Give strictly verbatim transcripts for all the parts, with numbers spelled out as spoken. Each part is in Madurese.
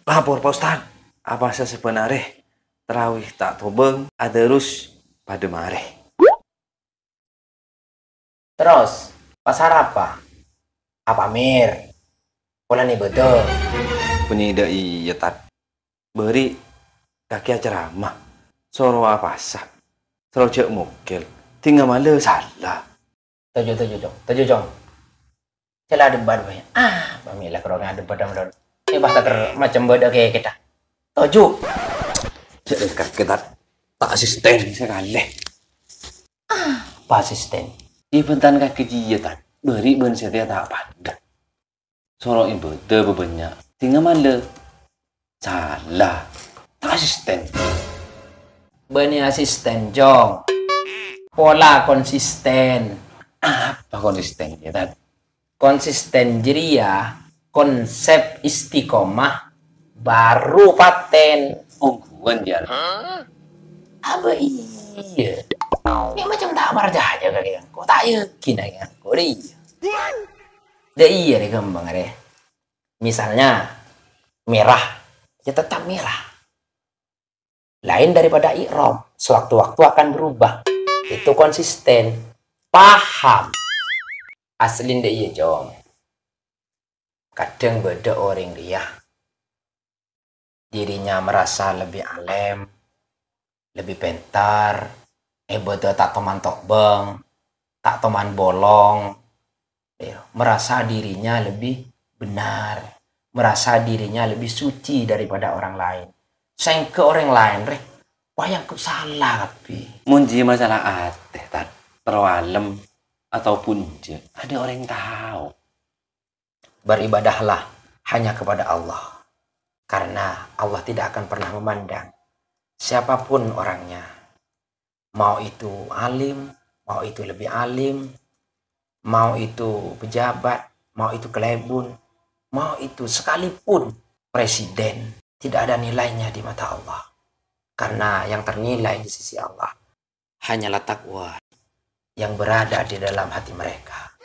Lapor, Pak Ustad. Apa sè sabhânarè? Tarawih ta' tobâng, adarus padâ marè. Terros, pas arapa? Apamèr? Polana ibâdâ. Bânnè dâ' iyâ, Tad. Bâri' kakè acaramah. Soro apasa. Soro jhâ' mokèl. Dinga mala sala. Toju', toju', Cong. Toju', Cong. Cè' la debat bhâi. Ah, pamèla karo ngadebat dam-dam. È, bah, ta' ter-, macem bâdâ kè kita. Toju'. Jhâ' kakè, Tad. Ta' asisten sakalè. Ah, apa asisten? È, bhânten kakè jiyâ, Tad. Bâri' bân satèya ta' padâ. Soro ibâdâ bâbânnya'. Dinga mala. Sala. Ta' asisten. Bânnè asisten, Cong. Pola konsisten. Apa konsisten, yâ, Tad? Konsisten jârèya konsep istiqomah bâru paten. Ongghuwân, yâ. Abâ iyâ. Nè' macem ta' parcajâ ka engko', ta' yakin ka engko', iyâ. Dâ' iyâ rè ghâmpang rè. Misalnya, merah, ya tetap merah. Lain daripada i'rab, sewaktu-waktu akan berubah. Itu konsisten. Paham? Aslina dâ' iyâ, Cong. Kadhâng bâdâ orèng rèya dirinya merasa lebih alem, lebih pintar, ibâdâ ta' toman tobâng, ta' toman bolong, ya, merasa dirinya lebih benar, merasa dirinya lebih suci daripada orang lain. Saèngghâ orèng laèn rè, wah, èanggep sala kabbhi. Mon jiyâ masalah atè, Tad, terro alem ataupun enjâ', adâ' orèng tao. Beribadahlah hanya kepada Allah, karena Allah tidak akan pernah memandang siapapun orangnya, mau itu alim, mau itu lebih alim, mau itu pejabat, mau itu kalèbun, mau itu sekalipun presiden, tidak ada nilainya di mata Allah, karena yang ternilai di sisi Allah hanyalah takwa yang berada di dalam hati mereka.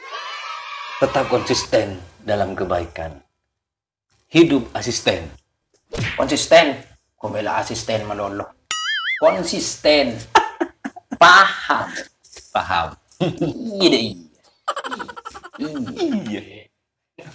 Tetap konsisten dalam kebaikan. Hidup asisten. Konsisten. Kok bela asisten malolo. Konsisten. Paham. Paham. Iyâ dâ' iyâ. Iyâ. Iyâ.